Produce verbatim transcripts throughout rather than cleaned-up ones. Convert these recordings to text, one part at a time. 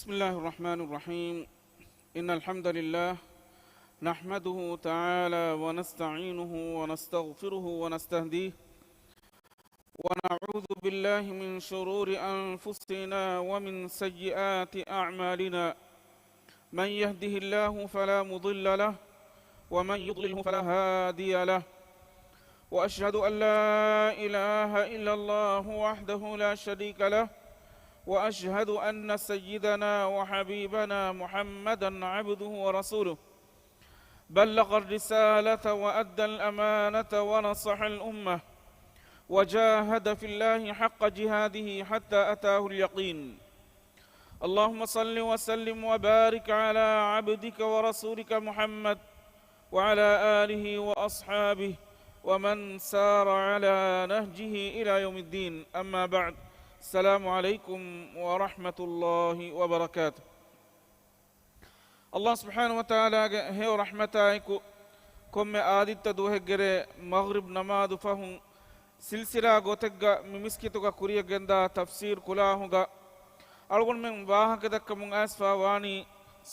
بسم الله الرحمن الرحيم. إن الحمد لله نحمده تعالى ونستعينه ونستغفره ونستهديه، ونعوذ بالله من شرور أنفسنا ومن سيئات أعمالنا. من يهده الله فلا مضل له، ومن يضلله فلا هادي له. وأشهد أن لا إله إلا الله وحده لا شريك له، وأشهد أن سيدنا وحبيبنا محمدا عبده ورسوله، بلغ الرسالة وأدى الأمانة ونصح الأمة، وجاهد في الله حق جهاده حتى أتاه اليقين. اللهم صل وسلم وبارك على عبدك ورسولك محمد وعلى آله وأصحابه ومن سار على نهجه إلى يوم الدين. أما بعد. السلام عليكم ورحمة الله وبركاته. ﷲ ސުބްޙާނަހޫ ވަތަޢާލާގެ ހެޔޮ ރަޙްމަތާއެކު، ކޮންމެ އާދިއްތަ ދުވަހެއްގެރޭ މަޣްރިބް ނަމާދު ފަހުން ސިލްސިލާ ގޮތެއްގަ މި މިސްކިތުގަ ކުރިޔަށް ގެންދާ ތަފްސީރު ކުލާހުގަ އަޅުގަނޑުމެން ވާހަކަ ދައްކަމުން އައިސްފާ ވާނީ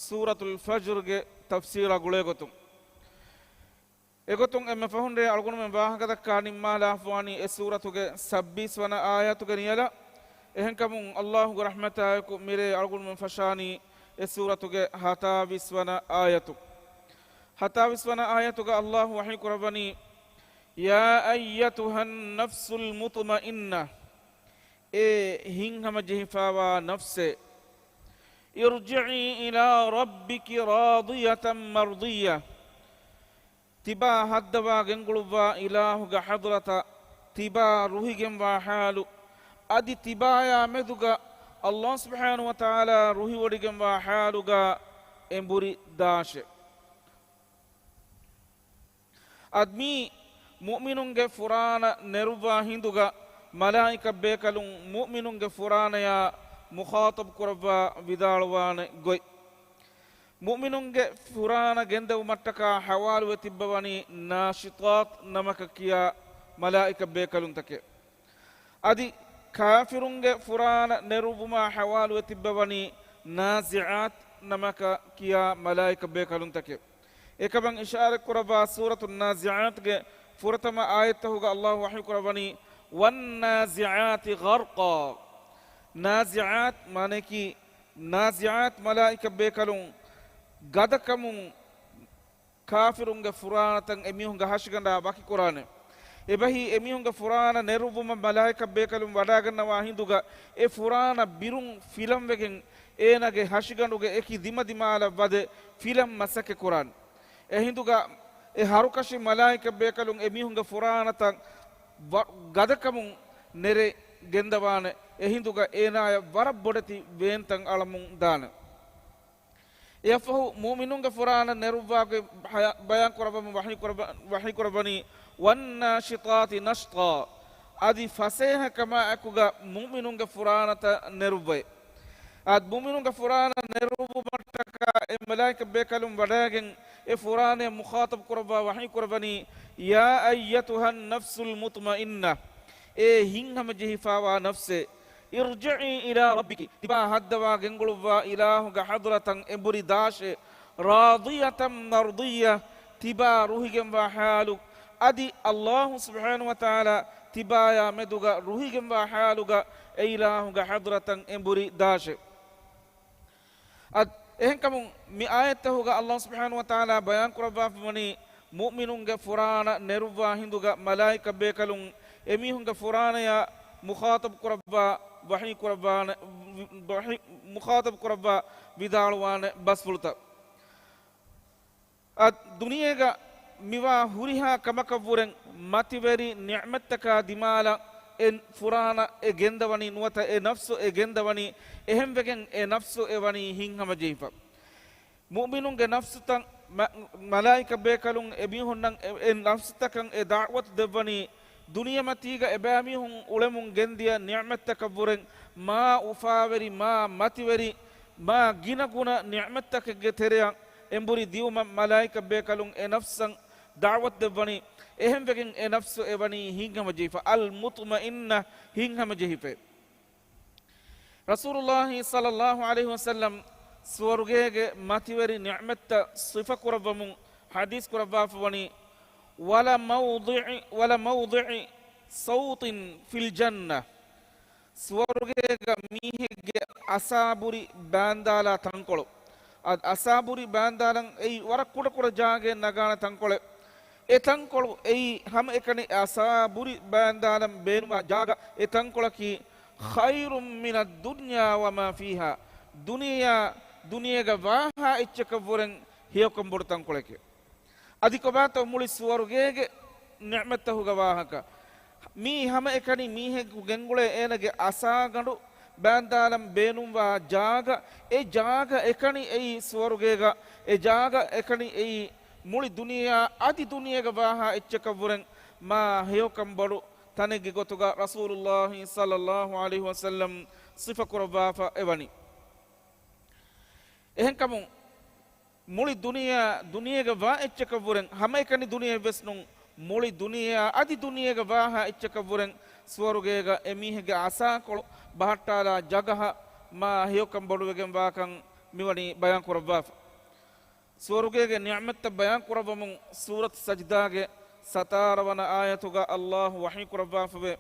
ސޫރަތުލް ފަޖްރުގެ ތަފްސީރާ ގުޅޭގޮތުން. އެގޮތުން އެންމެ ފަހުން ރޭ އަޅުގަނޑުމެން ވާހަކަ ދައްކާ ނިންމާލާފަވާނީ އެ ސޫރަތުގެ ސައްބީސް ވަނަ އާޔަތުގެ ނިޔަލަށް. އެހެންކަމުން ﷲގެ ރަޙްމަތާއެކު މިރޭ އަޅުގަނޑުމެން ފަށާނީ އެ ސޫރަތުގެ ހަތާވީސް ވަނަ އާޔަތު. ހަތާވީސް ވަނަ އާޔަތުގަ ﷲ ވަޙީ ކުރައްވަނީ، يا أيتها النفس المطمئنة، އޭ ހިތްހަމަޖެހިފާވާ ނަފްސޭ، ارجعي إلى ربك راضية مرضية، ތިބާ ހައްދަވާ ގެންގުޅުއްވާ އިލާހުގެ ޙަޟްރަތަށް ތިބާ ރުހިގެންވާ ޙާލު، އަދި ތިބާޔާ މެދުގަ ﷲ ސުބްޙާނަހޫ ވަތަޢާލާ ރުހިވޮޑިގެންވާ ޙާލުގަ އެނބުރި ދާށޭ. އަދި މީ މުއުމިނުންގެ ފުރާނަ ނެރުއްވާ ހިނދުގަ މަލާއިކަ ބޭކަލުން މުއުމިނުންގެ ފުރާނަޔާ މުޚާޠަބު ކުރައްވާ ވިދާޅުވާނެ ގޮތް. މުއުމިނުންގެ ފުރާނަ ގެންދެވުމަށްޓަކާ ޙަވާލުވެ ތިއްބަވަނީ ނާޝިޠާތް ނަމަކަށް ކިޔާ މަލާއިކަ ބޭކަލުންތަކެއް. އަދި ކާފިރުންގެ ފުރާނަ ނެރުއްވުމާ ޙަވާލުވެ ތިއްބަވަނީ ނާޒިޢާތް ނަމަކަށް ކިޔާ މަލާއިކަ ބޭކަލުންތަކެއް. އެކަމަށް އިޝާރަތްކުރައްވާ ސޫރަތު ނާޒިޢާތްގެ ފުރަތަމަ އާޔަތްތަހުގަ ﷲ ވަޙީ ކުރައްވަނީ، والنازعات غرقا. ނާޒިޢާތް މާނައަކީ، ނާޒިޢާތް މަލާއިކަ ބޭކަލުން ގަދަކަމުން ކާފިރުންގެ ފުރާނަތައް އެމީހުންގެ ހަށިގަނޑާ ވަކިކުރާނެ. އެބަހީ އެމީހުންގެ ފުރާނަ ނެރުއްވުމަށް މަލާއިކަ ބޭކަލުން ވަޑާގަންނަވާ ހިނދުގަ އެ ފުރާނަ ބިރުން ފިލަންވެގެން އޭނާގެ ހަށިގަނޑުގެ އެކި ދިމަދިމާލަށް ވަދެ ފިލަން މަސައްކަތް ކުރާނެ. އެހިނދުގަ އެ ހަރުކަށި މަލާއިކަ ބޭކަލުން އެމީހުންގެ ފުރާނަތައް ވަ-، ގަދަކަމުން ނެރެ ގެންދަވާނެ. އެހިނދުގަ އޭނާޔަށް ވަރަށް ބޮޑެތި ވޭންތައް އަޅަމުން ދާނެ. އެއަށްފަހު މުއުމިނުންގެ ފުރާނަ ނެރުއްވާގޮތް ހަޔ-، ބަޔާން ކުރައްވަމުން ވަޙީ ކުރައްވަ-، ވަޙީ ކުރައްވަނީ، والناشطات نشطا، އަދި ފަސޭހަ ކަމާއެކުގަ މުއުމިނުންގެ ފުރާނަތައް ނެރުއްވައި. އަދި މުއުމިނުންގެ ފުރާނަ ނެރުއްވުމަށްޓަކާ އެ މަލާއިކަ ބޭކަލުން ވަޑައިގެން އެ ފުރާނަޔަށް މުޚާޠަބު ކުރައްވާ ވަޙީ ކުރައްވަނީ، يا أيتها النفس المطمئنة، އޭ ހިތްހަމަޖެހިފާވާ ނަފްސޭ، ارجعي إلى ربك، ތިބާ ހައްދަވާ ގެންގުޅުއްވާ އިލާހުގެ ޙަޟްރަތަށް އެނބުރި ދާށޭ، راضية مرضية، ތިބާ ރުހިގެންވާ ޙާލު، އަދި ﷲ ސުބްޙާނަހޫ ވަތަޢާލާ ތިބާޔާ މެދުގަ ރުހިގެންވާ ޙާލުގަ އެ އިލާހުގެ ޙަޟްރަތަށް އެނބުރި ދާށޭ. އަދި އެހެންކަމުން މި އާޔަތްތަހުގަ ﷲ ސުބްޙާނަހޫ ވަތަޢާލާ ބަޔާން ކުރައްވާފަވަނީ، މުއުމިނުންގެ ފުރާނަ ނެރުއްވާ ހިނދުގަ މަލާއިކަ ބޭކަލުން އެމީހުންގެ ފުރާނަޔާ މުޚާޠަބު ކުރައްވާ ވަޙީ ކުރައްވާނެ، ވަޙީ، މުޚާޠަބު ކުރައްވާ ވިދާޅުވާނެ ބަސްފުޅުތައް. އަދި ދުނިޔޭގަ މިވާ ހުރިހާ ކަމަކަށްވުރެން މަތިވެރި ނިޢުމަތްތަކާ ދިމާލަށް އެ ފުރާނަ އެ ގެންދަވަނީ ނުވަތަ އެ ނަފްސު އެ ގެންދަވަނީ، އެހެންވެގެން އެ ނަފްސު އެ ވަނީ ހިތްހަމަޖެހިފަ. މުއުމިނުންގެ ނަފްސުތައް މަ-، މަލާއިކަ ބޭކަލުން އެމީހުންނަށް އެ، އެ ނަފްސުތަކަށް އެ ދަޢުވަތު ދެއްވަނީ، ދުނިޔެމަތީގަ އެބައިމީހުން އުޅެމުން ގެންދިޔަ ނިޢުމަތްތަކަށްވުރެން މާ އުފާވެރި، މާ މަތިވެރި، މާ ގިނަގުނަ ނިޢުމަތްތަކެއްގެ ތެރެއަށް އެނބުރި ދިއުމަށް މަލާއިކަ ބޭކަލުން އެ ނަފްސަށް ދަޢުވަތު ދެއްވަނީ. އެހެންވެގެން އެ ނަފްސު އެ ވަނީ ހިތްހަމަޖެހިފަ، އަލް މުޠްމައިންނަ، ހިތްހަމަޖެހިފަ. ރަސޫލުﷲ ޞައްލަﷲ ޢަލައިހި ވަސައްލަމް ސުވަރުގޭގެ މަތިވެރި ނިޢުމަތްތައް ސިފަކުރައްވަމުން ޙަދީޘް ކުރައްވާފަ ވަނީ، ولموضع، ولموضع سوط في الجنة. ސުވަރުގޭގަ މީހެއްގެ އަސާބުރި ބާންދާލާ ތަންކޮޅު. އަދި އަސާބުރި ބާންދާލަން އެއީ ވަރަށް ކުޑަކުޑަ ޖާގައެއް ނަގާނެ ތަންކޮޅެއް. އެ ތަންކޮޅު އެއީ ހަމައެކަނި އަސާބުރި ބާންދާލަން ބޭނުންވާ ޖާގަ. އެ ތަންކޮޅަކީ خير من الدنيا وما فيها. ދުނިޔެއާ ދުނިޔޭގަ ވާހާ އެއްޗަކަށްވުރެން ހެޔޮކަން ބޮޑު ތަންކޮޅެކޭ. އަދި ކޮބާތޯ މުޅި ސުވަރުގޭގެ ނިޢުމަތްތަހުގެ ވާހަކަ؟ މީ ހަމައެކަނި މީހެއްގެ ގެންގުޅޭ އޭނަގެ އަސާގަނޑު ބާންދާލަން ބޭނުންވާ ޖާގަ، އެ ޖާގަ އެކަނި އެއީ ސުވަރުގޭގަ، އެ ޖާގަ އެކަނި އެއީ މުޅި ދުނިޔެއާ އަދި ދުނިޔޭގަ ވާހާ އެއްޗަކަށްވުރެން މާ ހެޔޮކަން ބޮޑު ތަނެއްގެ ގޮތުގަ ރަސޫލުﷲ ޞައްލަﷲ ޢަލައިހި ވަސައްލަމް ސިފަކުރައްވާފަ އެވަނީ. އެހެންކަމުން، މުޅި ދުނިޔެއާ ދުނިޔޭގަ ވާ އެއްޗަކަށްވުރެން، ހަމައެކަނި ދުނިޔެއެއްވެސް ނޫން، މުޅި ދުނިޔެއާ އަދި ދުނިޔޭގަ ވާހާ އެއްޗަކަށްވުރެން ސުވަރުގޭގަ އެމީހެއްގެ އަސާކޮޅު ބަހައްޓާލާ ޖަގަހަށް މާ ހެޔޮކަން ބޮޑުވެގެން ވާކަން މިވަނީ ބަޔާން ކުރައްވާފަ. ސުވަރުގޭގެ ނިޢުމަތްތައް ބަޔާން ކުރައްވަމުން ސޫރަތު ސަޖްދާގެ ސަތާރަ ވަނަ އާޔަތުގަ ﷲ ވަޙީ ކުރައްވާފަވޭ،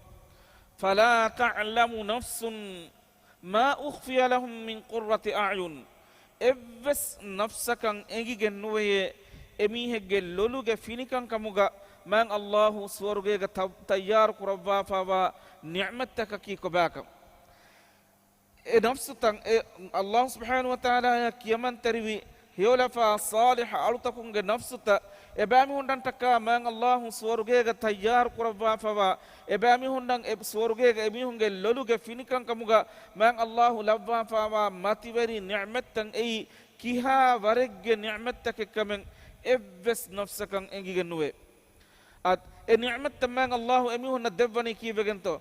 فلا تعلم نفس ما أخفي لهم من قرة أعين. އެއްވެސް ނަފްސަކަށް އެނގިގެން ނުވެޔޭ، އެމީހެއްގެ ލޮލުގެ ފިނިކަން ކަމުގަ މާތް ﷲ ސުވަރުގޭގަ ތަ-، ތައްޔާރު ކުރައްވާފަވާ ނިޢުމަތްތަކަކީ ކޮބާކަން. އެ ނަފްސުތައް، އެ ﷲ ސުބްޙާނަހޫ ވަތަޢާލާއަށް ކިޔަމަންތެރިވި ހެޔޮލަފާ ޞާލިޙަ އަޅުތަކުންގެ ނަފްސުތައް، އެބައިމީހުންނަށްޓަކާ މާތް ﷲ ސުވަރުގޭގަ ތައްޔާރު ކުރައްވާފަވާ، އެބައިމީހުންނަށް އެ ސުވަރުގޭގަ އެމީހުންގެ ލޮލުގެ ފިނިކަން ކަމުގަ މާތް ﷲ ލައްވާފަވާ މަތިވެރި ނިޢުމަތްތައް އެއީ ކިހާ ވަރެއްގެ ނިޢުމަތްތަކެއްކަމެއް އެއްވެސް ނަފްސަކަށް އެނގިގެން ނުވޭ. އަދި އެ ނިޢުމަތްތައް މާތް ﷲ އެމީހުންނަށް ދެއްވަނީ ކީއްވެގެންތޯ؟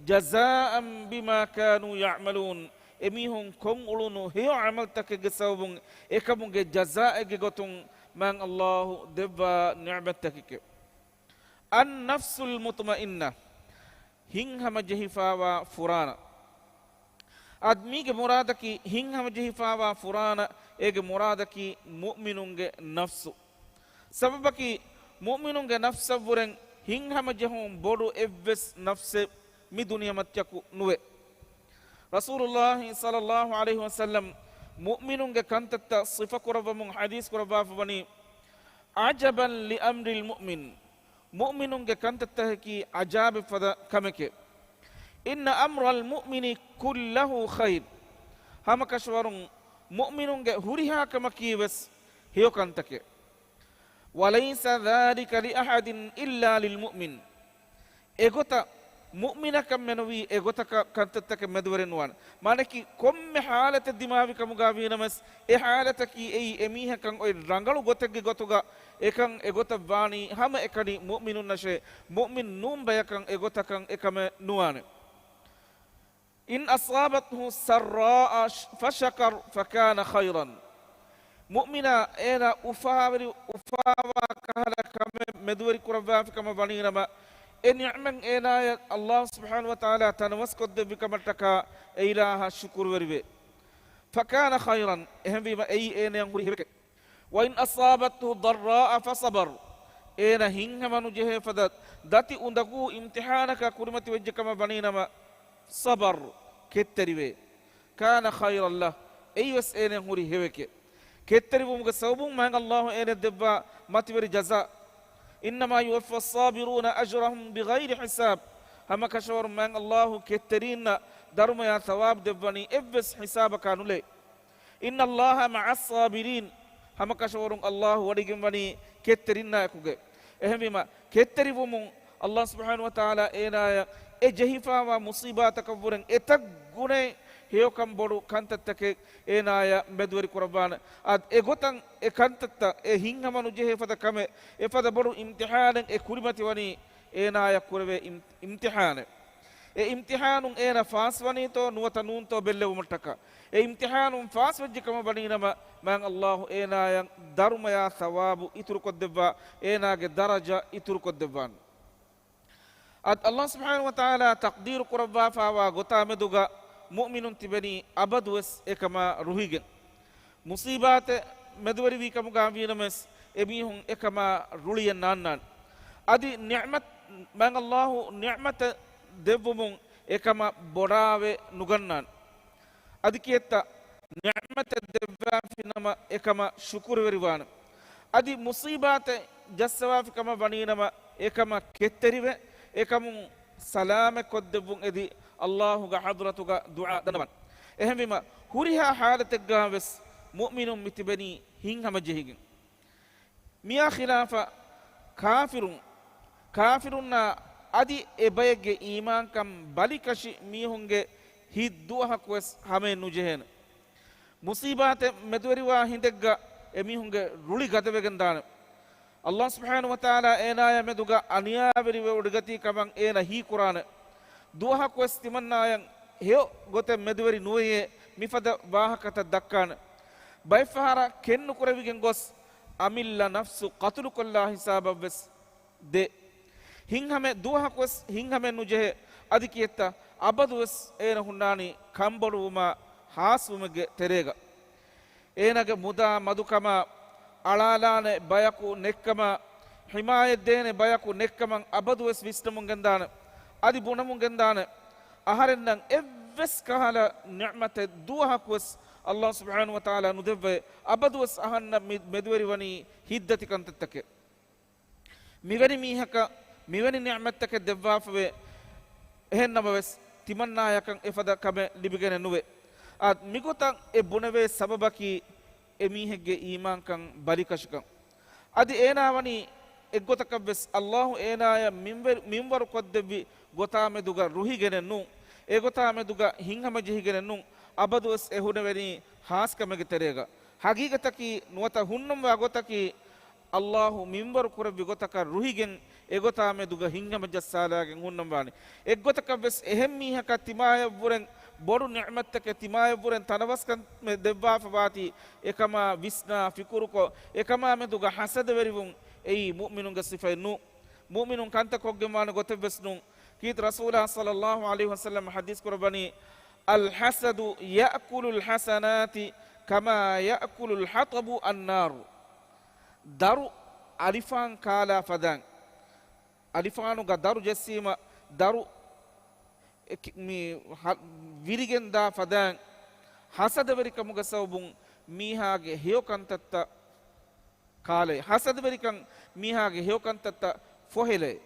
جزاء بما كانوا يعملون. އެމީހުން ކޮށްއުޅުނު ހެޔޮ ޢަމަލުތަކެއްގެ ސަބަބުން އެކަމުގެ ޖަޒާއެއްގެ ގޮތުން މާތް ﷲ ދެއްވާ ނިޢުމަތްތަކެކޭ. النفس المطمئنة، ހިތްހަމަޖެހިފަވާ ފުރާނަ. އަދި މީގެ މުރާދަކީ ހިތްހަމަޖެހިފަވާ ފުރާނަ، އޭގެ މުރާދަކީ މުއުމިނުންގެ ނަފްސު. ސަބަބަކީ، މުއުމިނުންގެ ނަފްސަށްވުރެން ހިތްހަމަޖެހުން ބޮޑު އެއްވެސް ނަފްސެއް މި ދުނިޔެމައްޗަކު ނުވޭ. ރަސޫލުﷲ ޞައްލަﷲ ޢަލައިހި ވަސައްލަމް މުއުމިނުންގެ ކަންތައްތައް ސިފަކުރައްވަމުން ޙަދީޘް ކުރައްވާފަ ވަނީ، عجبا لأمر المؤمن. މުއުމިނުންގެ ކަންތައްތަކަކީ ޢަޖާބެއްފަދަ ކަމެކޭ. إن أمر المؤمن كله خير. ހަމަކަށަވަރުން މުއުމިނުންގެ ހުރިހާ ކަމަކީ ވެސް ހެޔޮ ކަންތަކެއް. وليس ذلك لأحد إلا للمؤمن. އެގޮތަށް މުއުމިނަކަށް މެނުވީ އެގޮތަކަށް ކަންތައްތަކެއް މެދުވެރިން ނުވާނެ. މާނައަކީ ކޮންމެ ޙާލަތެއް ދިމާވި ކަމުގަ ވީނަމަވެސް، އެ ޙާލަތަކީ އެއީ އެމީހަކަށް އޮތް ރަނގަޅު ގޮތެއްގެ ގޮތުގަ އެކަން އެގޮތަށް ވާނީ ހަމައެކަނި މުއުމިނުންނަށޭ. މުއުމިން ނޫން ބަޔަކަށް އެގޮތަކަށް އެކަމެއް ނުވާނެ. إن أصابته سراء فشكر فكان خيرا. މުއުމިނާ އޭނާ އުފާވެރި، އުފާވާ ކަހަލަ ކަމެއް މެދުވެރި ކުރައްވާފި ކަމަށް ވަނީނަމަ، އެ ނިޢުމަތް އޭނާޔަށް ﷲ ސުބްޙާނަހޫ ވަތަޢާލާ ތަނަވަސްކޮށްދެއްވި ކަމަށްޓަކާ އެ އިލާހަށް ޝުކުރުވެރިވޭ. فكان خيرا، އެހެންވީމަ އެއީ އޭނަޔަށް ހުރި ހެޔޮކެއް. وإن أصابته ضراء فصبر، އޭނަ ހިތްހަމަނުޖެހޭ ފަދަ ދަތި އުނދަގޫ އިމްތިޙާނަކާ ކުރިމަތިވެއްޖެ ކަމަށް ވަނީނަމަ، صبر، ކެތްތެރިވޭ. كان خيرا له، އެއީވެސް އޭނަޔަށް ހުރި ހެޔޮކެއް. ކެތްތެރިވުމުގެ ސަބަބުން މާތް ﷲ އޭނަޔަށް ދެއްވާ މަތިވެރި ޖަޒާ. إنما يوفى الصابرون أجرهم بغير حساب. ހަމަކަށަވަރުން މާތް ﷲ ކެތްތެރީންނަށް ދަރުމަޔާ ޘަވާބު ދެއްވަނީ އެއްވެސް ހިސާބަކާ ނުލައި. إن الله مع الصابرين، ހަމަކަށަވަރުން ﷲ ވަޑިގެންވަނީ ކެތްތެރިންނާ އެކުގައި. އެހެންވީމަ، ކެތްތެރިވުމުން ﷲ ސުބްޙާނަހޫ ވަތަޢާލާ އޭނާޔަށް އެ ޖެހިފަވާ މުޞީބާތަކަށްވުރެން އެތައް ގުނައެއް ހެޔޮކަން ބޮޑު ކަންތައްތަކެއް އޭނާޔަށް މެދުވެރި ކުރައްވާނެ. އަދި އެގޮތަށް އެ ކަންތައްތައް، އެ ހިތްހަމަނުޖެހޭ ފަދަ ކަމެއް، އެފަދަ ބޮޑު އިމްތިޙާނެއް އެ ކުރިމަތިވަނީ އޭނާޔަށް ކުރެވޭ އިމް-، އިމްތިޙާނެއް. އެ އިމްތިޙާނުން އޭނާ ފާސްވަނީތޯ ނުވަތަ ނޫންތޯ ބެއްލެވުމަށްޓަކާ. އެ އިމްތިޙާނުން ފާސްވެއްޖެ ކަމަށް ވަނީނަމަ، މާތް ﷲ އޭނާޔަށް ދަރުމަޔާ ޘަވާބު އިތުރުކޮށްދެއްވާ، އޭނާގެ ދަރަޖަ އިތުރުކޮށްދެއްވާނެ. އަދި ﷲ ސުބްޙާނަހޫ ވަތަޢާލާ ތަޤްދީރު ކުރައްވާފަވާ ގޮތާ މެދުގަ މުއުމިނުން ތިބެނީ އަބަދުވެސް އެކަމާ ރުހިގެން. މުސީބާތެއް މެދުވެރިވީ ކަމުގަ ވީނަމަވެސް، އެމީހުން އެކަމާ ރުޅިއެއް ނާންނާނެ. އަދި ނިޢުމަތް، މާތް ﷲ ނިޢުމަތެއް ދެއްވުމުން އެކަމަށް ބޮޑާވެ ނުގަންނާނެ. އަދި ކިއެއްތަ ނިޢުމަތެއް ދެއްވާފިނަމަ އެކަމަށް ޝުކުރުވެރިވާނެ. އަދި މުސީބާތެއް ޖައްސަވާފި ކަމަށް ވަނީނަމަ އެކަމަށް ކެތްތެރިވެ، އެކަމުން ސަލާމަތް ކޮށްދެއްވުން އެދި ﷲ ގެ ޙަޟްރަތުގަ ދުޢާ ދަންނަވާނެ. އެހެންވީމަ، ހުރިހާ ޙާލަތެއްގަ ވެސް މުއުމިނުން މި ތިބެނީ ހިތްހަމަޖެހިގެން. މިއާ ޚިލާފަށް ކާފިރުން، ކާފިރުންނާ އަދި އެބައެއްގެ އީމާންކަން ބަލިކަށި މީހުންގެ ހިތް ދުވަހަކުވެސް ހަމައެއް ނުޖެހޭނެ. މުސީބާތެއް މެދުވެރިވާ ހިނދެއްގަ އެމީހުންގެ ރުޅި ގަދަވެގެން ދާނެ. ﷲ ސުބްޙާނަހޫ ވަތަޢާލާ އޭނާޔާ މެދުގަ އަނިޔާވެރިވެވޮޑިގަތީ ކަމަށް އޭނަ ހީކުރާނެ. ދުވަހަކުވެސް ތިމަންނާޔަށް ހެޔޮ ގޮތެއް މެދުވެރި ނުވެޔޭ މިފަދަ ވާހަކަތައް ދައްކާނެ. ބައެއްފަހަރަށް ކެތްނުކުރެވިގެން ގޮސް އަމިއްލަ ނަފްސު ޤަތުލުކޮށްލާ ހިސާބަށްވެސް ދޭ. ހިތްހަމަ ދުވަހަކުވެސް ހިތްހަމައެއް ނުޖެހޭ. އަދި ކިއެއްތަ އަބަދުވެސް އޭނަ ހުންނާނީ ކަންބޮޑުވުމާ ހާސްވުމެއްގެ ތެރޭގަ. އޭނަގެ މުދާ މަދުކަމާ، އަޅާލާނެ ބަޔަކު ނެއްކަމާ، ޙިމާޔަތްދޭނެ ބަޔަކު ނެއްކަމަށް އަބަދުވެސް ވިސްނަމުން ގެންދާނެ. އަދި ބުނަމުން ގެންދާނެ. އަހަރެންނަށް އެއްވެސް ކަހަލަ ނިޢުމަތެއް ދުވަހަކުވެސް ﷲ ސުބްޙާނަހޫ ވަތަޢާލާ ނުދެއްވައޭ. އަބަދުވެސް އަހަންނަށް މި މެދުވެރިވަނީ ހިތްދަތި ކަންތައްތަކެއް. މިވެނި މީހަކަށް މިވެނި ނިޢުމަތްތަކެއް ދެއްވާފަވޭ. އެހެންނަމަވެސް، ތިމަންނާޔަކަށް އެފަދަ ކަމެއް ލިބިގެނެއް ނުވޭ. އާ، މިގޮތަށް އެ ބުނެވޭ ސަބަބަކީ، އެ މީހެއްގެ އީމާންކަން ބަލިކަށިކަން. އަދި އޭނާ ވަނީ އެއްގޮތަކަށްވެސް ﷲ އޭނާޔަށް މިންވެރު-، މިންވަރު ކޮށްދެއްވި ގޮތާމެދުގަ ރުހިގެނެއް ނޫން. އެގޮތާމެދުގަ ހިތްހަމަޖެހިގެނެއް ނޫން. އަބަދުވެސް އެ ހުނެވެނީ ހާސްކަމެއްގެ ތެރޭގަ. ހަގީގަތަކީ ނުވަތަ ހުންނަންވާ ގޮތަކީ، ﷲ މިންވަރު ކުރެއްވި ގޮތަކަށް ރުހިގެން އެގޮތާމެދުގަ ހިތްހަމަ ޖައްސާލާގެން ހުންނަންވާނެ. އެއްގޮތަކަށްވެސް އެހެން މީހަކަށް ތިމާޔަށްވުރެން ބޮޑު ނިޢުމަތްތަކެއް، ތިމާޔަށްވުރެން ތަނަވަސްކަން ދެއްވާފަވާތީ، އެކަމާ ވިސްނާ ފިކުރުކޮށް، އެކަމާމެދުގަ ހަސަދަވެރިވުން އެއީ މުއުމިނުންގެ ސިފައެއް ނޫން. މުއުމިނުން ކަންތައް ކޮށްގެންވާނެ ގޮތެއްވެސް ނޫން. ކީރިތި ރަސޫލާ ޞައްލައްލާހު ޢަލައިހި ވަސައްލަމަ ޙަދީޘް ކުރައްވަނީ، "الحسد يأكل الحسنات كما يأكل الحطب النار." ދަރު އަލިފާން ކާލާ ފަދައިން، އަލިފާނުގަ ދަރު ޖެއްސީމަ، ދަރު އެކި-، މި ހަ-، ވިރިގެންދާ ފަދައިން، ހަސަދަވެރިކަމުގެ ސަބަބުން މީހާގެ ހެޔޮ ކަންތައްތައް ކާލައި، ހަސަދަވެރިކަން މީހާގެ ހެޔޮ ކަންތައްތައް ފޮހެލައި.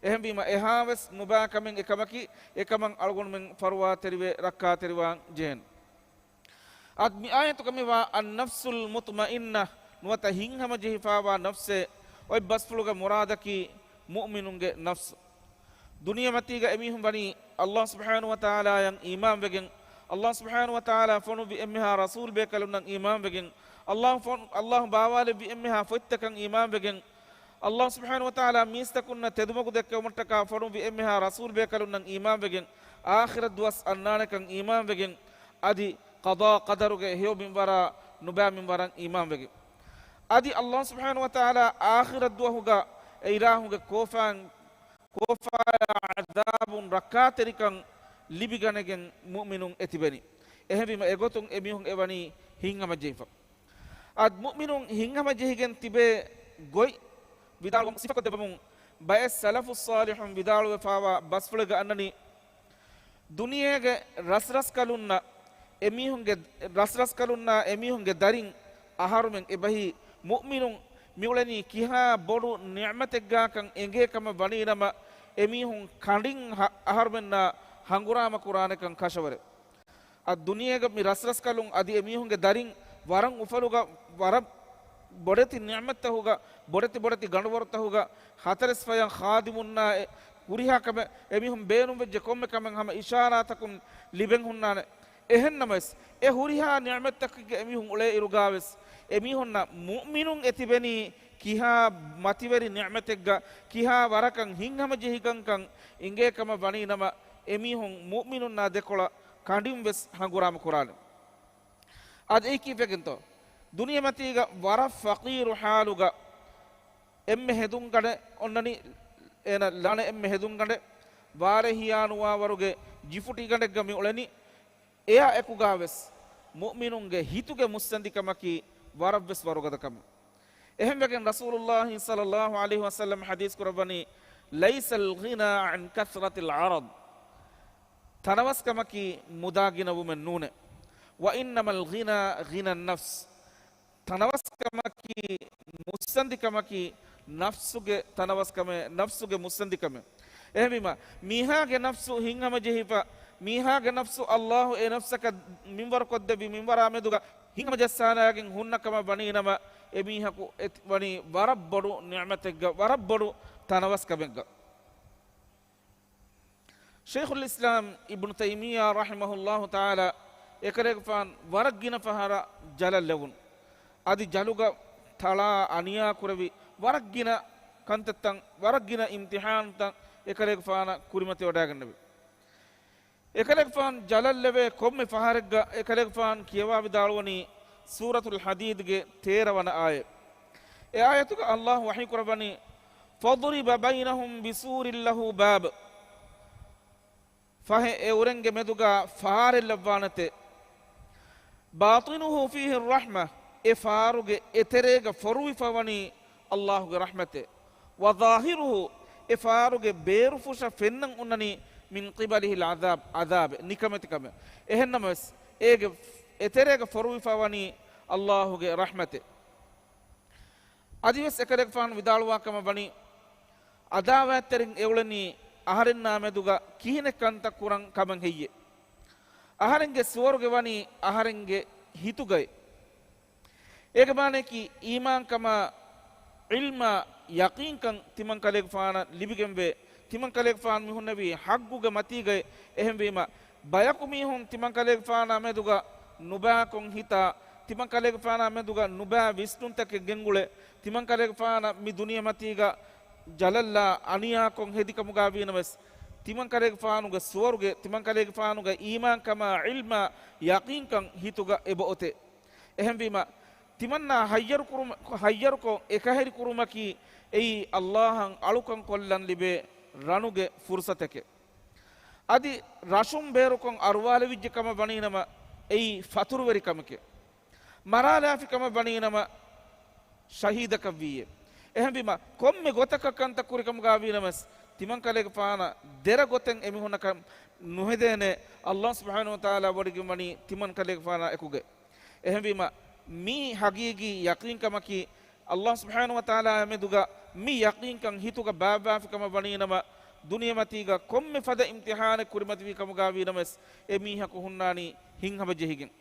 އެހެންވީމަ، އެހާވެސް ނުބާ ކަމެއް އެކަމަކީ، އެކަމަށް އަޅުގަނޑުމެން ފަރުވާތެރިވެ ރައްކާތެރިވާން ޖެހޭނެ. އަދި މި އާޔަތުގަ މިވާ އައްނަފްސުލް މުޠްމައިންނަ، ނުވަތަ ހިތްހަމަޖެހިފާވާ ނަފްސޭ، އޮތް ބަސްފުޅުގެ މުރާދަކީ މުއުމިނުންގެ ނަފްސު. ދުނިޔެމަތީގަ އެމީހުން ވަނީ ﷲ ސުބްޙާނަހޫ ވަތަޢާލާއަށް އީމާންވެގެން، ﷲ ސުބްޙާނަހޫ ވަތަޢާލާ ފޮނުއްވި އެންމެހާ ރަސޫލް ބޭކަލުންނަށް އީމާންވެގެން، ﷲ ފޮނު-، ﷲ ބާވާލެއްވި އެންމެހާ ފޮތްތަކަށް އީމާންވެގެން، ﷲ ސުބްޙާނަހޫ ވަތަޢާލާ މީސްތަކުންނަށް ތެދުމަގު ދެއްކެވުމަށްޓަކާ ފޮނުއްވި އެންމެހާ ރަސޫލް ބޭކަލުންނަށް އީމާންވެގެން، އާޚިރަތް ދުވަސް އަންނާނެކަން އީމާންވެގެން، އަދި ޤަޟާ ޤަދަރުގެ ހެޔޮ މިންވަރާ ނުބައި މިންވަރަށް އީމާންވެގެން. އަދި ﷲ ސުބްޙާނަހޫ ވަތަޢާލާ އާޚިރަތް ދުވަހުގަ އެ އިލާހުގެ ކޯފާން، ކޯފާޔާ ޢަޛާބުން ރައްކާތެރިކަން ލިބިގަނެގެން މުއުމިނުން އެތިބެނީ. އެހެންވީމަ އެގޮތުން އެމީހުން އެވަނީ ހިތްހަމަޖެހިފަ. އަދި މުއުމިނުން ހިތްހަމަޖެހިގެން ތިބޭ ގޮތް ވިދާޅުވަމުން ސިފަކޮށްދެއްވަމުން ބައެއް ސަލަފުއް ޞާލިޙުން ވިދާޅުވެފާވާ ބަސްފުޅެއްގަ އަންނަނީ، ދުނިޔޭގެ ރަސްރަސްކަލުންނަށް އެމީހުންގެ، ރަސްރަސްކަލުންނާ އެމީހުންގެ ދަރިން އަހަރުމެން އެބަހީ، މުއުމިނުން މިއުޅެނީ ކިހާ ބޮޑު ނިޢުމަތެއްގާކަން އެނގޭ ކަމަށް ވަނީނަމަ، އެމީހުން ކަނޑިން ހަ-، އަހަރުމެންނާ ހަނގުރާމަ ކުރާނެކަން ކަށަވަރެއް. އަދި ދުނިޔޭގަ މި ރަސްރަސްކަލުން އަދި އެމީހުންގެ ދަރިން ވަރަށް އުފަލުގަ، ވަރަށް ބޮޑެތި ނިޢުމަތްތަހުގަ، ބޮޑެތި ބޮޑެތި ގަނޑުވަރުތަހުގަ، ހަތަރެސް ފަޔަށް ޚާދިމުންނާ އެ ހުރިހާ ކަމެއް، އެމީހުން ބޭނުންވެއްޖެ ކޮންމެ ކަމެއް ހަމަ އިޝާރާތަކުން ލިބެން ހުންނާނެ. އެހެންނަމަވެސް، އެ ހުރިހާ ނިޢުމަތްތަކެއްގެ އެމީހުން އުޅޭ އިރުގާވެސް، އެމީހުންނަށް މުއުމިނުން އެތިބެނީ ކިހާ މަތިވެރި ނިޢުމަތެއްގަ، ކިހާ ވަރަކަށް ހިތްހަމަޖެހިގެންކަން އިނގޭ ކަމަށް ވަނީނަމަ، އެމީހުން މުއުމިނުންނާ ދެކޮޅަށް ކަނޑިން ވެސް ހަނގުރާމަ ކުރާނެ. އަދި އެއީ ކީއްވެގެންތޯ؟ ދުނިޔެމަތީގަ ވަރަށް ފަޤީރު ޙާލުގަ އެންމެ ހެދުންގަނޑެއް އޮންނަނީ، އޭނަ ލާނެ އެންމެ ހެދުންގަނޑެއް، ވާރޭ ހިޔާނުވާވަރުގެ ޖިފުޓިގަނޑެއްގަ މި އުޅެނީ. އެއާ އެކުގާވެސް މުއުމިނުންގެ ހިތުގެ މުއްސަނދިކަމަކީ ވަރަށްވެސް ވަރުގަދަ ކަމެއް. އެހެންވެގެން ރަސޫލުﷲ ޞައްލަﷲ ޢަލައިހި ވަސައްލަމް ޙަދީޘް ކުރައްވަނީ، "ليس الغنى عن كثرة العرض." ތަނަވަސްކަމަކީ މުދާ ގިނަވުމެއް ނޫނޭ. "وإنما الغنى غنى النفس." ތަނަވަސްކަމަކީ، މުއްސަނދިކަމަކީ ނަފްސުގެ ތަނަވަސްކަމެއް، ނަފްސުގެ މުއްސަނދިކަމެއް. އެހެންވީމަ، މީހާގެ ނަފްސު ހިތްހަމަޖެހިފަ، މީހާގެ ނަފްސު ﷲ އެ ނަފްސަކަށް މިންވަރުކޮށްދެއްވި މިންވަރާ މެދުގަ ހިތްހަމަޖައްސާލާގެން ހުންނަ ކަމަށް ވަނީނަމަ، އެމީހަކު އެ ވަނީ ވަރަށް ބޮޑު ނިޢުމަތެއްގަ، ވަރަށް ބޮޑު ތަނަވަސްކަމެއްގަ. ޝައިޚުލް އިސްލާމް އިބްނު ތައިމިއްޔާ ރަޙިމަހުﷲ ތަޢާލާ އެކަލޭގެފާން ވަރަށް ގިނަ ފަހަރަށް ޖަލަށް ލެވުނު. އަދި ޖަލުގަ ތަޅާ އަނިޔާ ކުރެވި ވަރަށް ގިނަ ކަންތައްތައް، ވަރަށް ގިނަ އިމްތިޙާނުތައް އެކަލޭގެފާނަށް ކުރިމަތިވަޑައިގެންނެވި. އެކަލޭގެފާން ޖަލަށް ލެވޭ ކޮންމެ ފަހަރެއްގަ އެކަލޭގެފާން ކިޔަވާ ވިދާޅުވަނީ ސޫރަތުލް ޙަދީދްގެ ތޭރަ ވަނަ އާޔަތް. އެ އާޔަތުގަ ﷲ ވަޙީ ކުރައްވަނީ، "فَضُرِبَ بَيْنَهُمْ بِسُورٍ لَهُ بَابٌ." ފަހެ އެއުރެންގެ މެދުގަ ފާރެއް ލައްވާނެތެ. "بَاطِنُهُ فِيهِ الرَّحْمَةُ." އެ ފާރުގެ އެތެރޭގަ ފޮރުވިފަ ވަނީ ﷲގެ ރަޙްމަތެއް. "وَظَاهِرُهُ." އެ ފާރުގެ ބޭރުފުށަށް ފެންނަން އޮންނަނީ، "مِنْ قِبَلِهِ الْعَذَابُ." ޢަޛާބެއް، ނިކަމެތިކަމެއް. އެހެންނަމަވެސް، އޭގެ އެތެރޭގަ ފޮރުވިފަ ވަނީ ﷲގެ ރަޙްމަތެއް. އަދިވެސް އެކަލޭގެފާނު ވިދާޅުވާ ކަމަށް ވަނީ، ޢަދާވާތްތެރިން އެއުޅެނީ އަހަރެންނާ މެދުގަ ކިހިނެއް ކަންތައް ކުރަން ކަމަށް ހެއްޔޭ؟ އަހަރެންގެ ސުވަރުގެ ވަނީ އަހަރެންގެ ހިތުގައި. އޭގެ މާނަޔަކީ، އީމާންކަމާ، ޢިލްމާ، ޔަޤީންކަން ތިމަން ކަލޭގެފާނަށް ލިބިގެންވޭ. ތިމަން ކަލޭގެފާނު މި ހުންނެވީ ޙައްޤުގެ މަތީގައި. އެހެންވީމަ، ބަޔަކު މީހުން ތިމަން ކަލޭގެފާނާ މެދުގަ ނުބައިކޮން ހިތާ، ތިމަން ކަލޭގެފާނާ މެދުގަ ނުބައި ވިސްނުންތަކެއް ގެންގުޅޭ، ތިމަން ކަލޭގެފާނަށް މި ދުނިޔެމަތީގަ ޖަލަށްލާ އަނިޔާކޮށް ހެދިކަމުގަ ވީނަމަވެސް، ތިމަން ކަލޭގެފާނުގެ ސުވަރުގެ، ތިމަން ކަލޭގެފާނުގެ އީމާންކަމާ، ޢިލްމާ، ޔަޤީންކަން ހިތުގަ އެބައޮތޭ. އެހެންވީމަ، ތިމަންނާ ހައްޔަރުކުރުމަ-، ހައްޔަރުކޮށް އެކަހެރިކުރުމަކީ އެއީ ﷲ އަށް އަޅުކަން ކޮށްލަން ލިބޭ ރަނުގެ ފުރުޞަތެކޭ. އަދި ރަށުން ބޭރުކޮށް އަރުވާލެވިއްޖެ ކަމަށް ވަނީނަމަ، އެއީ ފަތުރުވެރިކަމެކޭ. މަރާލާފި ކަމަށް ވަނީނަމަ، ޝަހީދަކަށްވީއޭ. އެހެންވީމަ، ކޮންމެ ގޮތަކަށް ކަންތައް ކުރިކަމުގަ ވީނަމަވެސް، ތިމަން ކަލޭގެފާނަށް ދެރަ ގޮތެއް އެމީހުންނަކަށް ނުހެދޭނެ. ﷲ ސުބްޙާނަހޫ ވަތަޢާލާ ވޮޑިގެންވަނީ ތިމަން ކަލޭގެފާނާ އެކުގައި. އެހެންވީމަ، މީ ޙަޤީޤީ ޔަޤީންކަމަކީ، ﷲ ސުބްޙާނަހޫ ވަތަޢާލާ މެދުގަ މި ޔަޤީންކަން ހިތުގަ ބާއްވާފި ކަމަށް ވަނީނަމަ، ދުނިޔެމަތީގަ ކޮންމެ ފަދަ އިމްތިޙާނެއް ކުރިމަތިވީ ކަމުގަ ވީނަމަވެސް، އެ މީހަކު ހުންނާނީ ހިތްހަމަޖެހިގެން.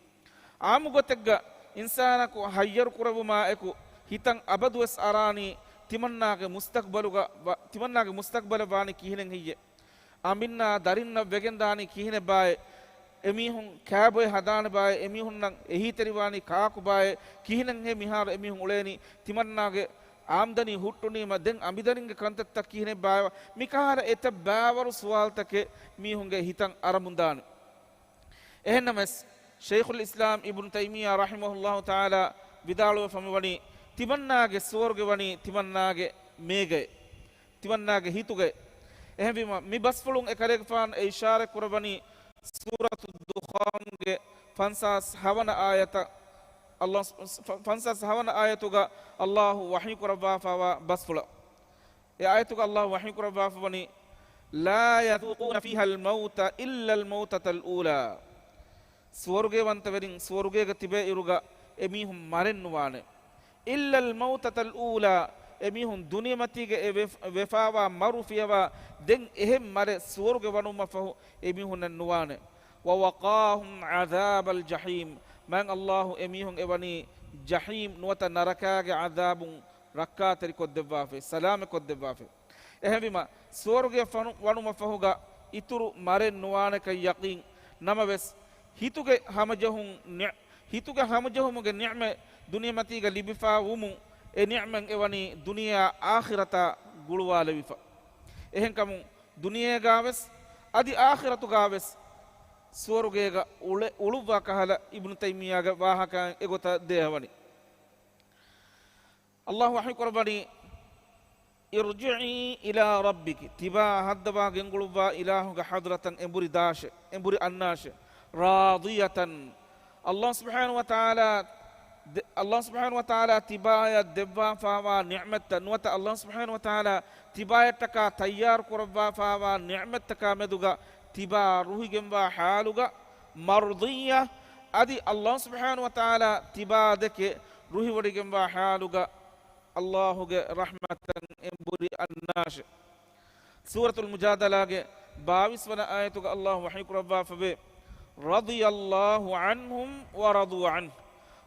ޢާއްމު ގޮތެއްގަ އިންސާނަކު ހައްޔަރު ކުރެވުމާ އެކު، ހިތަށް އަބަދުވެސް އަރާނީ ތިމަންނާގެ މުސްތަޤްބަލުގަ ވަ-، ތިމަންނާގެ މުސްތަޤްބަލަށް ވާނީ ކިހިނެއް ހެއްޔޭ؟ އަނބިންނާ ދަރިންނަށް ވެގެންދާނީ ކިހިނެއްބާއޭ؟ އެމީހުން ކާބޮއެ ހަދާނެބާއޭ؟ އެމީހުންނަށް އެހީތެރިވާނީ ކާކުބާއޭ؟ ކިހިނެއްހޭ މިހާރު އެމީހުން އުޅޭނީ؟ ތިމަންނާގެ އާމްދަނީ ހުއްޓުނީމަ ދެން އަނބިދަރިންގެ ކަންތައްތައް ކިހިނެއްބާއޭ؟ މިކަހަލަ އެތައް ބައިވަރު ސުވާލުތަކެއް މީހުންގެ ހިތަށް އަރަމުންދާނެ. އެހެންނަމަވެސް، ޝައިޚުލް އިސްލާމް އިބްނު ތައިމިއްޔާ ރަޙިމަހުﷲ ތަޢާލާ ވިދާޅުވެފަ މިވަނީ، ތިމަންނާގެ ސުވަރުގެ ވަނީ ތިމަންނާގެ މޭގައެ، ތިމަންނާގެ ހިތުގައެ. އެހެންވީމަ، މި ބަސްފުޅުން އެކަލޭގެފާން އެ އިޝާރަތް ކުރައްވަނީ ސޫރަތު ދުޚާންގެ ފަންސާސް ހަވަނަ އާޔަތަށް، ﷲ ފަންސާސް ހަވަނަ އާޔަތުގަ ﷲ ވަޙީ ކުރައްވާފައިވާ ބަސްފުޅަށް. އެ އާޔަތުގަ ﷲ ވަޙީ ކުރައްވާފަ ވަނީ، "لا يذوقون فيها الموت إلا الموتة الأولى." ސުވަރުގޭވަންތަވެރިން ސުވަރުގޭގަ ތިބޭ އިރުގަ އެމީހުން މަރެއް ނުވާނެ. "إلا الموتة الأولى." އެމީހުން ދުނިޔެމަތީގަ އެ ވެފް-، ވެފާވާ މަރު ފިޔަވާ ދެން އެހެން މަރެއް ސުވަރުގެ ވަނުމަށް ފަހު އެމީހުންނަށް ނުވާނެ. "ووقاهم عذاب الجحيم." މާތް ﷲ އެމީހުން އެވަނީ ޖަޙީމް ނުވަތަ ނަރަކާގެ ޢަޛާބުން ރައްކާތެރިކޮށްދެއްވާފައި، ސަލާމަތްކޮށްދެއްވާފައި. އެހެންވީމަ، ސުވަރުގެ ފަނު-، ވަނުމަށް ފަހުގަ އިތުރު މަރެއް ނުވާނެކަން ޔަޤީން. ނަމަވެސް، ހިތުގެ ހަމަޖެހުން ނި-، ހިތުގެ ހަމަޖެހުމުގެ ނިޢުމަތް ދުނިޔެމަތީގަ ލިބިފާ ވުމުން، އެ ނިޢުމަތް އެވަނީ ދުނިޔެއާ އާޚިރަތާ ގުޅުވާލެވިފަ. އެހެންކަމުން، ދުނިޔޭގާވެސް، އަދި އާޚިރަތުގާވެސް، ސުވަރުގޭގަ އުޅެ-، އުޅުއްވާ ކަހަލަ އިބްނު ތައިމިއްޔާގެ ވާހަކައިން އެގޮތަށް ދޭހަވަނީ. ﷲ ވަޙީ ކުރައްވަނީ، "ارْجِعِي إِلَىٰ رَبِّكِ." ތިބާ ހައްދަވާ ގެންގުޅުއްވާ އިލާހުގެ ޙަޟްރަތަށް އެނބުރި ދާށޭ، އެނބުރި އަންނާށޭ. ރާޟިޔަތަން. އަﷲ ސުބްޙާނަހޫ ވަތަޢާލާ ދެ-، އަﷲ ސުބްޙާނަހޫ ވަތަޢާލާ ތިބާޔަށް ދެއްވާފާވާ ނިޢުމަތްތައް ނުވަތަ އަﷲ ސުބްޙާނަހޫ ވަތަޢާލާ ތިބާޔަށްޓަކާ ތައްޔާރު ކުރައްވާފާވާ ނިޢުމަތްތަކާ މެދުގަ ތިބާ ރުހިގެންވާ ޙާލުގަ، މަރްޟިއްޔަ، އަދި އަﷲ ސުބްޙާނަހޫ ވަތަޢާލާ ތިބާ ދެކެ ރުހިވޮޑިގެންވާ ޙާލުގަ އަﷲގެ ރަޙްމަތަށް އެނބުރި އަންނާށެ. ސޫރަތުލް މުޖާދަލާގެ ބާވީސް ވަނަ އާޔަތުގަ އަﷲ ވަޙީ ކުރައްވާފަވޭ، رضي الله عنهم ورضوا عنه.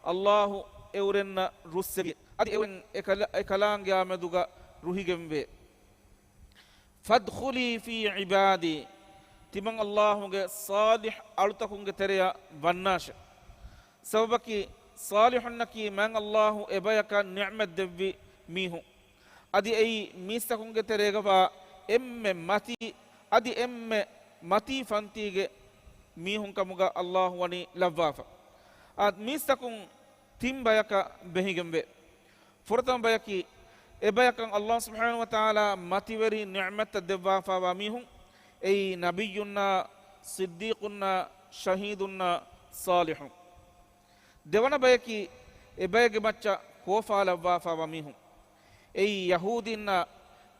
އަﷲ އެއުރެންނަށް ރުއްސެވި، އަދި އެއުރެން އެކަލާ-، އެކަލާނގެއާ މެދުގަ ރުހިގެންވޭ. فادخلي في عبادي. ތިމަން އަﷲގެ ޞާލިޙް އަޅުތަކުންގެ ތެރެއަށް ވަންނާށެ. ސަބަބަކީ، ޞާލިޙުންނަކީ މާތް އަﷲ އެބަޔަކަށް ނިޢުމަތް ދެއްވި މީހުން. އަދި އެއީ މީސްތަކުންގެ ތެރޭގަވާ އެންމެ މަތީ، އަދި އެންމެ މަތީ ފަންތީގެ މީހުން ކަމުގަ އަﷲ ވަނީ ލައްވާފަ. އާ، މީސްތަކުން ތިން ބަޔަކަށް ބެހިގެންވޭ. ފުރަތަމަ ބަޔަކީ، އެބަޔަކަށް އަﷲ ސުބްޙާނަހޫ ވަތަޢާލާ މަތިވެރި ނިޢުމަތްތައް ދެއްވާފާވާ މީހުން، އެއީ ނަބިއްޔުންނާ، ޞިއްދީޤުންނާ، ޝަހީދުންނާ، ޞާލިޙުން. ދެވަނަ ބަޔަކީ، އެބައެއްގެ މައްޗަށް ކޯފާލައްވާފާވާ މީހުން. އެއީ ޔަހޫދީންނާ،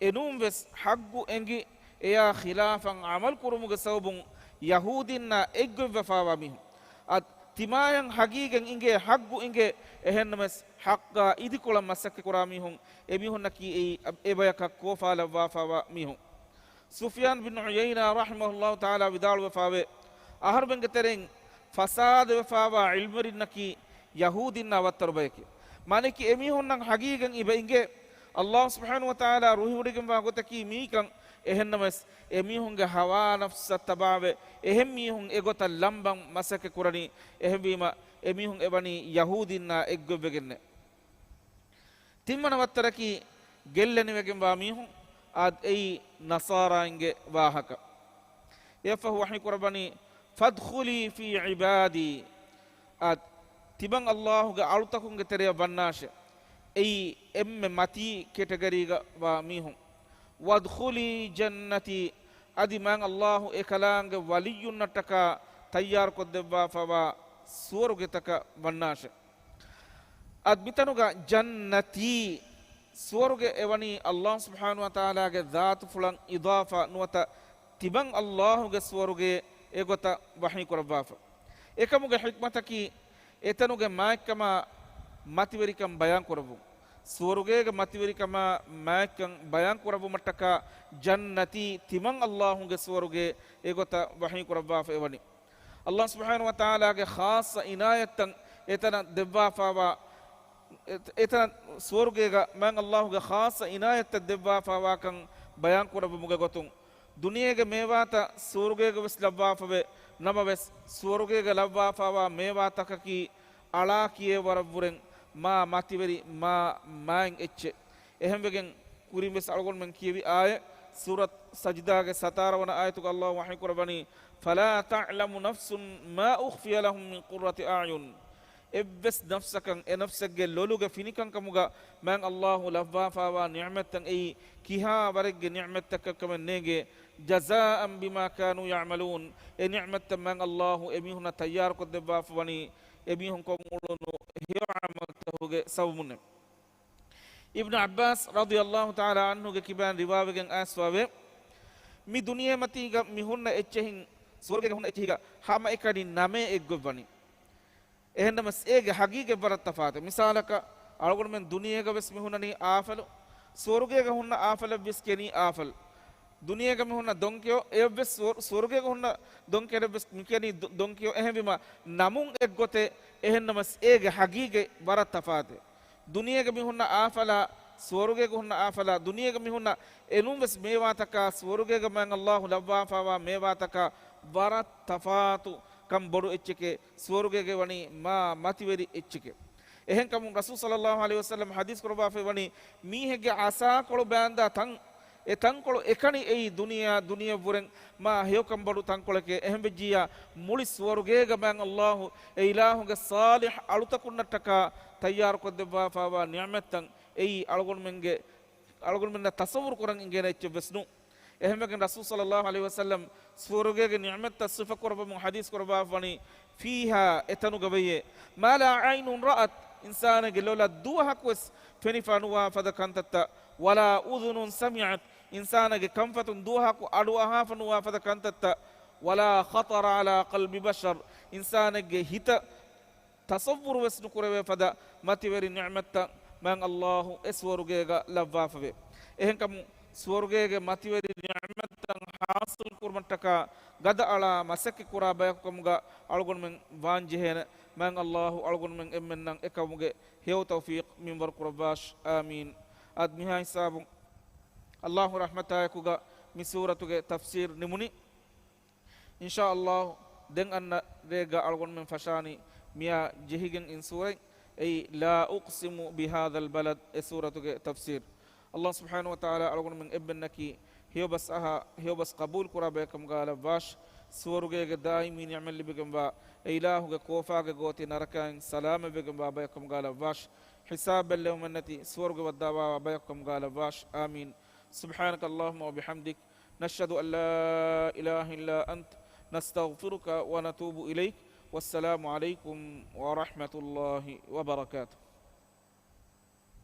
އެނޫންވެސް ޙައްޤު އެނގި، އެޔާ ޚިލާފަށް ޢަމަލު ކުރުމުގެ ސަބަބުން ޔަހޫދީންނާ އެއްގޮތްވެފާވާ މީހުން. އަދި ތިމާޔަށް ޙަޤީޤަތް އިނގޭ، ޙައްޤު އިނގޭ، އެހެންނަމަވެސް ޙައްޤާ އިދިކޮޅަށް މަސައްކަތް ކުރާ މީހުން، އެމީހުންނަކީ އެއީ އެބަޔަކަށް ކޯފާލައްވާފާވާ މީހުން. ސުފްޔާން ބިން ޢުޔައިނާ ރަޙިމަހުﷲ ތަޢާލާ ވިދާޅުވެފާވޭ، އަހަރުމެންގެ ތެރެއިން ފަސާދަވެފާވާ ޢިލްމުވެރިންނަކީ ޔަހޫދީންނާ ވައްތަރު ބަޔެކޭ. މާނައަކީ އެމީހުންނަށް ޙަޤީޤަތް އެބަ އިނގޭ، އަﷲ ސުބްޙާނަހޫ ވަތަޢާލާ ރުހިވޮޑިގެންވާ ގޮތަކީ މިއީކަން. އެހެންނަމަވެސް، އެމީހުންގެ ހަވާ ނަފްސަށް ތަބާވެ، އެހެން މީހުން އެގޮތަށް ލަނބަން މަސައްކަތް ކުރަނީ. އެހެންވީމަ، އެމީހުން އެވަނީ ޔަހޫދީންނާ އެއްގޮތްވެގެންނޭ. ތިންވަނަ ވައްތަރަކީ ގެއްލެނިވެގެންވާ މީހުން، އާދެ، އެއީ ނަޞާރާއިންގެ ވާހަކަ. އެއަށްފަހު ވަޙީ ކުރައްވަނީ، فادخلي في عبادي. އާދެ، ތިމަން އަﷲގެ އަޅުތަކުންގެ ތެރެއަށް ވަންނާށެ. އެއީ އެންމެ މަތީ ކެޓަގަރީގަ ވާ މީހުން. وادخلي جنتي. އަދި މާތް އަﷲ އެކަލާނގެ ވަލިއްޔުންނަށްޓަކާ ތައްޔާރުކޮށްދެއްވާފަވާ ސުވަރުގެތަކަށް ވަންނާށެ. އަދި މިތަނުގަ ޖަންނަތީ، ސުވަރުގެ އެވަނީ އަﷲ ސުބްޙާނަހޫ ވަތަޢާލާގެ ޒާތުފުޅަށް އިޟާފާ ނުވަތަ ތިމަން އަﷲގެ ސުވަރުގެ އެގޮތަށް ވަޙީ ކުރައްވާފަ. އެކަމުގެ ޙިކްމަތަކީ އެތަނުގެ މާތްކަމާ މަތިވެރިކަން ބަޔާން ކުރައްވުން. ސުވަރުގޭގެ މަތިވެރިކަމާ މާތްކަން ބަޔާން ކުރައްވުމަށްޓަކާ ޖަންނަތީ ތިމަން އަﷲގެ ސުވަރުގެ އެގޮތަށް ވަޙީ ކުރައްވާފަ އެވަނީ. އަﷲ ސުބްޙާނަހޫ ވަތަޢާލާގެ ޚާއްޞަ އިނާޔަތްތައް އެތަނަށް ދެއްވާފާވާ، އެ-، އެތަނަށް ސުވަރުގޭގަ މާތް އަﷲގެ ޚާއްޞަ އިނާޔަތްތައް ދެއްވާފާވާކަން ބަޔާން ކުރެއްވުމުގެ ގޮތުން، ދުނިޔޭގެ މޭވާތައް ސުވަރުގޭގަ ވެސް ލައްވާފަވޭ. ނަމަވެސް، ސުވަރުގޭގަ ލައްވާފާވާ މޭވާތަކަކީ އަޅާ ކިޔޭ ވަރަށްވުރެން މާ މަތިވެރި، މާ މާތް އެއްޗެއް. އެހެންވެގެން ކުރިން ވެސް އަޅުގަނޑުމެން ކިޔެވި އާޔަތް، ސޫރަތު ސަޖްދާގެ ސަތާރަ ވަނަ އާޔަތުގަ އަﷲ ވަޙީ ކުރައްވަނީ، فلا تعلم نفس ما أخفي لهم من قرة أعين. އެއްވެސް ނަފްސަކަށް އެ ނަފްސެއްގެ ލޮލުގެ ފިނިކަންކަމުގަ މާތް އަﷲ ލައްވާފާވާ ނިޢުމަތްތައް އެއީ ކިހާ ވަރެއްގެ ނިޢުމަތްތަކަކަށް ކަމެއް ނޭނގޭ. جزاء بما كانوا يعملون. އެ ނިޢުމަތްތައް މާތް އަﷲ އެމީހުންނަށް ތައްޔާރުކޮށްދެއްވާފަ ވަނީ އެމީހުން ކޮށް އުޅުނު ހެޔޮ ޢަމަލުތަކުގެ ސަބަބުންނެވެ. އިބްނު ޢައްބާސް ރަޟިޔަﷲ ތަޢާލާ ޢަންހުގެ ކިބައިން ރިވާވެގެން އައިސްފަވޭ، މި ދުނިޔެމަތީގަ މި ހުންނަ އެއްޗެހިން ސުވަރުގޭގަ ހުންނަ އެއްޗެހީގަ ހަމައެކަނި ނަމޭ އެއްގޮތްވަނީ. އެހެންނަމަވެސް އޭގެ ހަގީގަތް ވަރަށް ތަފާތު. މިސާލަކަށް، އަޅުގަނޑުމެން ދުނިޔޭގަ ވެސް މި ހުންނަނީ އާފަލު، ސުވަރުގޭގަ ހުންނަ އާފަލަށް ވެސް ކިޔަނީ އާފަލު. ދުނިޔޭގަ މި ހުންނަ ދޮންކެޔޮ، އެއަށްވެސް ސުވަ-، ސުވަރުގޭގަ ހުންނަ ދޮންކެޔަށްވެސް މި ކިޔަނީ ދޮ-، ދޮންކެޔޮ. އެހެންވީމަ، ނަމުން އެއްގޮތެއް، އެހެންނަމަވެސް އޭގެ ހަގީގަތް ވަރަށް ތަފާތެއް. ދުނިޔޭގަ މި ހުންނަ އާފަލާ، ސުވަރުގޭގަ ހުންނަ އާފަލާ، ދުނިޔޭގަ މި ހުންނަ އެނޫންވެސް މޭވާތަކާ، ސުވަރުގޭގަ މާތް އަﷲ ލައްވާފާވާ މޭވާތަކާ ވަރަށް ތަފާތު ކަން ބޮޑު އެއްޗެކޭ، ސުވަރުގޭގަ ވަނީ މާ މަތިވެރި އެއްޗެކޭ. އެހެންކަމުން ރަސޫލު ޞައްލަﷲ ޢަލައިހި ވަސައްލަމް ޙަދީޘް ކުރައްވާފައި ވަނީ، މީހެއްގެ އަސާކޮޅު ބާންދާ ތަން، އެ ތަންކޮޅު އެކަނި އެއީ ދުނިޔެއާ، ދުނިޔެއަށްވުރެން މާ ހެޔޮކަން ބޮޑު ތަންކޮޅެކޭ. އެހެންވެއްޖިއްޔާ، މުޅި ސުވަރުގޭގަ މާތް އަﷲ އެ އިލާހުގެ ޞާލިޙް އަޅުތަކުންނަށްޓަކާ ތައްޔާރުކޮށްދެއްވާފާވާ ނިޢުމަތްތައް އެއީ އަޅުގަނޑުމެންގެ، އަޅުގަނޑުމެންނަށް ތަޞައްވުރު ކުރަން އިނގޭނެ އެއްޗެއް ވެސް ނޫން. އެހެންވެގެން ރަސޫލު ޞައްލައްލާހު ޢަލައިހި ވަސައްލަމް ސުވަރުގޭގެ ނިޢުމަތްތައް ސިފަކުރައްވަމުން ޙަދީޘް ކުރައްވާފަވަނީ، ފީހާ، އެތަނުގަ ވެޔޭ، މާ ލާ ޢައިނުން ރައަތް، އިންސާނެއްގެ ލޮލަށް ދުވަހަކުވެސް ފެނިފަ ނުވާ ފަދަ ކަންތައްތައް، ވަލާ އުޛުނުން ސަމިޢަތް، އިންސާނެއްގެ ކަންފަތުން ދުވަހަކު އަޑުއަހާފަ ނުވާ ފަދަ ކަންތައްތައް، ވަލާ ޚަޠަރަ ޢަލާ ޤަލްބި ބަޝަރް، އިންސާނެއްގެ ހިތަށް ތަޞައްވުރުވެސް ނުކުރެވޭ ފަދަ މަތިވެރި ނިޢުމަތްތައް މާތް ﷲ އެ ސުވަރުގޭގަ ލައްވާފަވޭ. އެހެންކަމުން ސުވަރުގޭގެ މަތިވެރި ނިޢުމަތްތައް ޙާޞިލް ކުރުމަށްޓަކާ ގަދައަޅާ މަސައްކަތް ކުރާ ބަޔަކު ކަމުގަ އަޅުގަނޑުމެން ވާން ޖެހޭނެ. މާތް ﷲ އަޅުގަނޑުމެން އެންމެންނަށް އެކަމުގެ ހެޔޮ ތައުފީޤް މިންވަރު ކުރައްވާށި. އާމީން. އަދި މިހާ ހިސާބުން ﷲ ރަޙްމަތާއެކުގަ މި ސޫރަތުގެ ތަފްސީރު ނިމުނީ. އިންޝާﷲ ދެން އަންނަ ރޭގަ އަޅުގަނޑުމެން ފަށާނީ މިއާ ޖެހިގެން އިން ސޫރަތް، އެއީ لا أقسم بهذا البلد އެ ސޫރަތުގެ ތަފްސީރު. ﷲ ސުބްޙާނަހޫ ވަތަޢާލާ އަޅުގަނޑުމެން އެއްބެންނަކީ ހެޔޮބަސް އަހާ، ހެޔޮބަސް ޤަބޫލު ކުރާ ބަޔަކަށް ކަމުގަ ލައްވާށި. ސުވަރުގޭގެ ދާއިމީ ނިޢުމަތް ލިބިގެންވާ، އެ އިލާހުގެ ކޯފާގެ ގޯތި ނަރަކައިން ސަލާމަތްވެގެންވާ ބަޔަކަށް ކަމުގަ ލައްވާށި. ހިސާބެއް ލެވުމެއްނެތި ސުވަރުގެ ވައްދާވާ ބަޔަކަށް ކަމުގަ ލައްވާށި. އާމީން. سبحانك اللهم وبحمدك، نشهد أن لا إله إلا أنت، نستغفرك ونتوب إليك. والسلام عليكم ورحمة الله وبركاته.